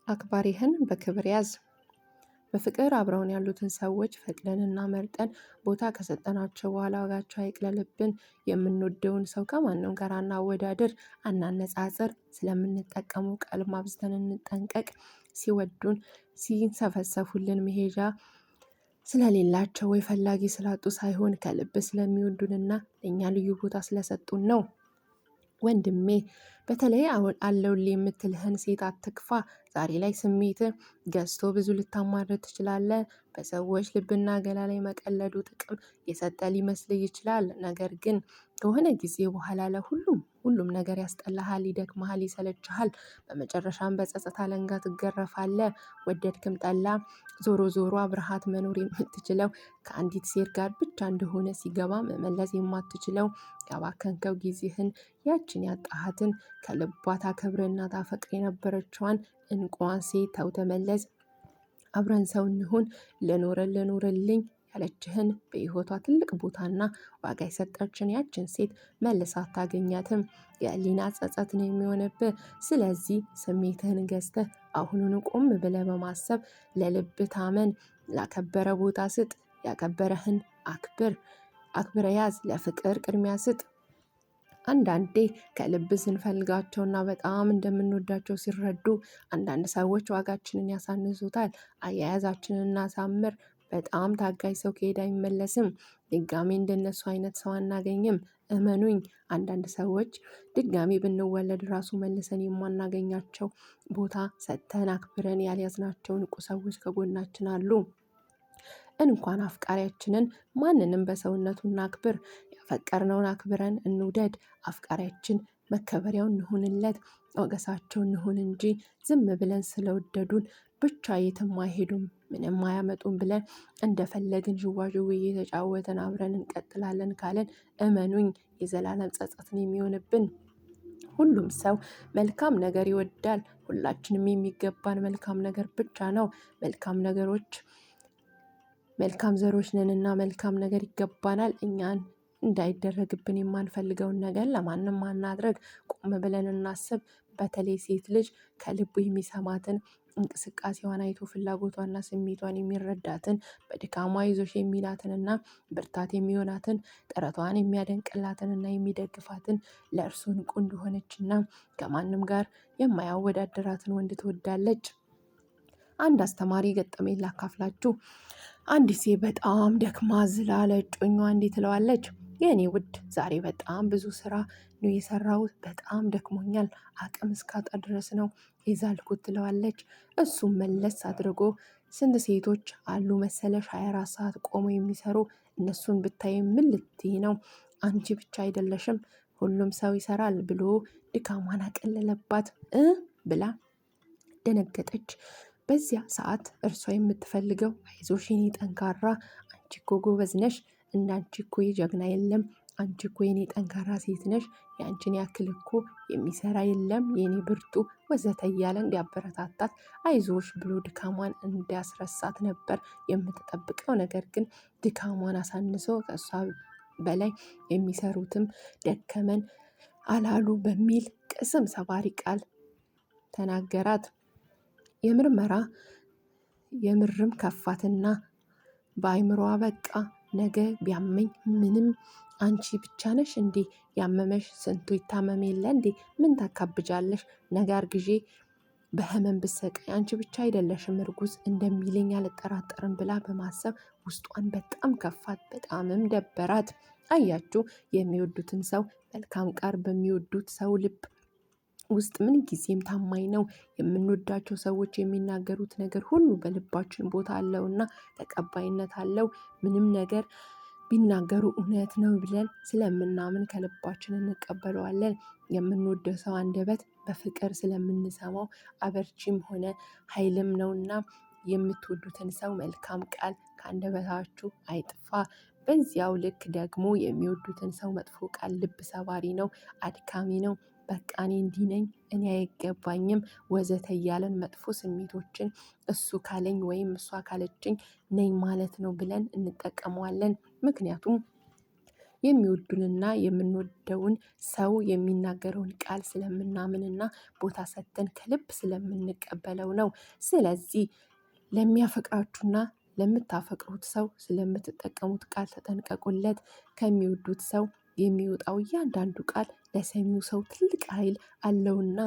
አክባሪህን በክብር ያዝ። በፍቅር አብረውን ያሉትን ሰዎች ፈቅደንና መርጠን ቦታ ከሰጠናቸው በኋላ ዋጋቸው አይቅለልብን። የምንወደውን ሰው ከማንም ጋር አናወዳድር፣ አናነጻጽር። ስለምንጠቀመው ቃልም አብዝተን እንጠንቀቅ። ሲወዱን ሲንሰፈሰፉልን መሄጃ ስለሌላቸው ወይ ፈላጊ ስላጡ ሳይሆን ከልብ ስለሚወዱንና ለእኛ ልዩ ቦታ ስለሰጡን ነው። ወንድሜ፣ በተለይ አለሁልህ የምትልህን ሴት አትክፋ። ዛሬ ላይ ስሜት ገዝቶ ብዙ ልታማርር ትችላለህ። በሰዎች ልብና ገላ ላይ መቀለዱ ጥቅም የሰጠ ሊመስልህ ይችላል። ነገር ግን ከሆነ ጊዜ በኋላ ለሁሉም ሁሉም ነገር ያስጠላሃል፣ ይደክመሃል፣ ይሰለችሃል። በመጨረሻም በጸጸት አለንጋ ትገረፋለህ። ወደድክም ጠላ ዞሮ ዞሮ አብረሃት መኖር የምትችለው ከአንዲት ሴት ጋር ብቻ እንደሆነ ሲገባ መመለስ የማትችለው ያባከንከው ጊዜህን፣ ያችን ያጣሃትን ከልቧ ታከብርና ታፈቅር የነበረችዋን እንቋን ሴት ተው፣ ተመለስ፣ አብረን ሰው እንሁን፣ ልኑርልኝ ያለችህን በሕይወቷ ትልቅ ቦታና ዋጋ የሰጠችን ያችን ሴት መልሳ አታገኛትም። የህሊና ጸጸት ነው የሚሆንብህ። ስለዚህ ስሜትህን ገዝተህ አሁኑኑ ቆም ብለህ በማሰብ ለልብ ታመን፣ ላከበረ ቦታ ስጥ፣ ያከበረህን አክብር፣ አክብረ ያዝ፣ ለፍቅር ቅድሚያ ስጥ። አንዳንዴ ከልብ ስንፈልጋቸውና በጣም እንደምንወዳቸው ሲረዱ አንዳንድ ሰዎች ዋጋችንን ያሳንሱታል። አያያዛችንን እናሳምር። በጣም ታጋይ ሰው ከሄደ አይመለስም። ድጋሜ እንደነሱ አይነት ሰው አናገኝም። እመኑኝ፣ አንዳንድ ሰዎች ድጋሜ ብንወለድ ራሱ መልሰን የማናገኛቸው ቦታ ሰጥተን አክብረን ያልያዝናቸው ንቁ ሰዎች ከጎናችን አሉ። እንኳን አፍቃሪያችንን ማንንም በሰውነቱ እናክብር። ያፈቀርነውን አክብረን እንውደድ። አፍቃሪያችን መከበሪያው እንሁንለት፣ ሞገሳቸው እንሁን እንጂ ዝም ብለን ስለወደዱን ብቻ የትም አይሄዱም፣ ምንም አያመጡም ብለን እንደፈለግን ዥዋዥዌ እየተጫወተን አብረን እንቀጥላለን ካለን እመኑኝ የዘላለም ጸጸትን የሚሆንብን። ሁሉም ሰው መልካም ነገር ይወዳል። ሁላችንም የሚገባን መልካም ነገር ብቻ ነው። መልካም ነገሮች መልካም ዘሮች ነንና መልካም ነገር ይገባናል። እኛን እንዳይደረግብን የማንፈልገውን ነገር ለማንም አናድርግ። ቆም ብለን እናስብ። በተለይ ሴት ልጅ ከልቡ የሚሰማትን፣ እንቅስቃሴዋን አይቶ ፍላጎቷና ስሜቷን የሚረዳትን፣ በድካሟ ይዞሽ የሚላትንና ብርታት የሚሆናትን፣ ጥረቷን የሚያደንቅላትንና የሚደግፋትን፣ ለእርሱ ንቁ እንደሆነችና ከማንም ጋር የማያወዳደራትን ወንድ ትወዳለች። አንድ አስተማሪ ገጠመኝ ላካፍላችሁ። አንዲት ሴት በጣም ደክማ ዝላ ለእጮኛዋ እንዲህ ትለዋለች። የእኔ ውድ፣ ዛሬ በጣም ብዙ ስራ ነው የሰራሁት፣ በጣም ደክሞኛል፣ አቅም እስካጣ ድረስ ነው የዛልኩት ትለዋለች። እሱም መለስ አድርጎ ስንት ሴቶች አሉ መሰለሽ 24 ሰዓት ቆመው የሚሰሩ፣ እነሱን ብታይ ምን ልትይ ነው? አንቺ ብቻ አይደለሽም፣ ሁሉም ሰው ይሰራል ብሎ ድካሟን አቀለለባት። እ ብላ ደነገጠች። በዚያ ሰዓት እርሷ የምትፈልገው አይዞሽ የኔ ጠንካራ፣ አንቺ እኮ ጎበዝ ነሽ፣ እንዳንቺ እኮ የጀግና የለም፣ አንቺ እኮ የኔ ጠንካራ ሴት ነሽ፣ የአንቺን ያክል እኮ የሚሰራ የለም፣ የኔ ብርቱ ወዘተ እያለ እንዲያበረታታት አይዞሽ ብሎ ድካሟን እንዲያስረሳት ነበር የምትጠብቀው። ነገር ግን ድካሟን አሳንሶ ከእሷ በላይ የሚሰሩትም ደከመን አላሉ በሚል ቅስም ሰባሪ ቃል ተናገራት። የምርመራ የምርም ከፋትና በአይምሮዋ በቃ ነገ ቢያመኝ ምንም አንቺ ብቻ ነሽ እንዴ ያመመሽ? ስንቱ ይታመም የለ እንዴ? ምን ታካብጃለሽ? ነገ አርግዤ በህመም ብሰቃይ አንቺ ብቻ አይደለሽም እርጉዝ እንደሚለኝ አልጠራጠርም ብላ በማሰብ ውስጧን በጣም ከፋት፣ በጣምም ደበራት። አያችሁ፣ የሚወዱትን ሰው መልካም ቃል በሚወዱት ሰው ልብ ውስጥ ምን ጊዜም ታማኝ ነው። የምንወዳቸው ሰዎች የሚናገሩት ነገር ሁሉ በልባችን ቦታ አለውና ተቀባይነት አለው። ምንም ነገር ቢናገሩ እውነት ነው ብለን ስለምናምን ከልባችን እንቀበለዋለን። የምንወደው ሰው አንደበት በፍቅር ስለምንሰማው አበርቺም ሆነ ኃይልም ነውና የምትወዱትን ሰው መልካም ቃል ከአንደበታችሁ አይጥፋ። በዚያው ልክ ደግሞ የሚወዱትን ሰው መጥፎ ቃል ልብ ሰባሪ ነው፣ አድካሚ ነው። በቃ እኔ እንዲህ ነኝ፣ እኔ አይገባኝም ወዘተ እያለን መጥፎ ስሜቶችን እሱ ካለኝ ወይም እሷ ካለችኝ ነኝ ማለት ነው ብለን እንጠቀመዋለን። ምክንያቱም የሚወዱንና የምንወደውን ሰው የሚናገረውን ቃል ስለምናምንና ቦታ ሰጥተን ከልብ ስለምንቀበለው ነው። ስለዚህ ለሚያፈቅራችሁና ለምታፈቅሩት ሰው ስለምትጠቀሙት ቃል ተጠንቀቁለት። ከሚወዱት ሰው የሚወጣው እያንዳንዱ ቃል ለሰሚው ሰው ትልቅ ኃይል አለውና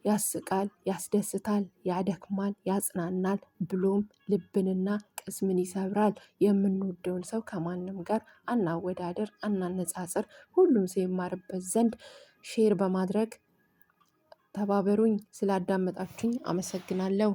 ያስቃል፣ ያስደስታል፣ ያደክማል፣ ያጽናናል፣ ብሎም ልብንና ቅስምን ይሰብራል። የምንወደውን ሰው ከማንም ጋር አናወዳደር፣ አናነጻጽር። ሁሉም ሰው ይማርበት ዘንድ share በማድረግ ተባበሩኝ። ስላዳመጣችሁኝ አመሰግናለሁ።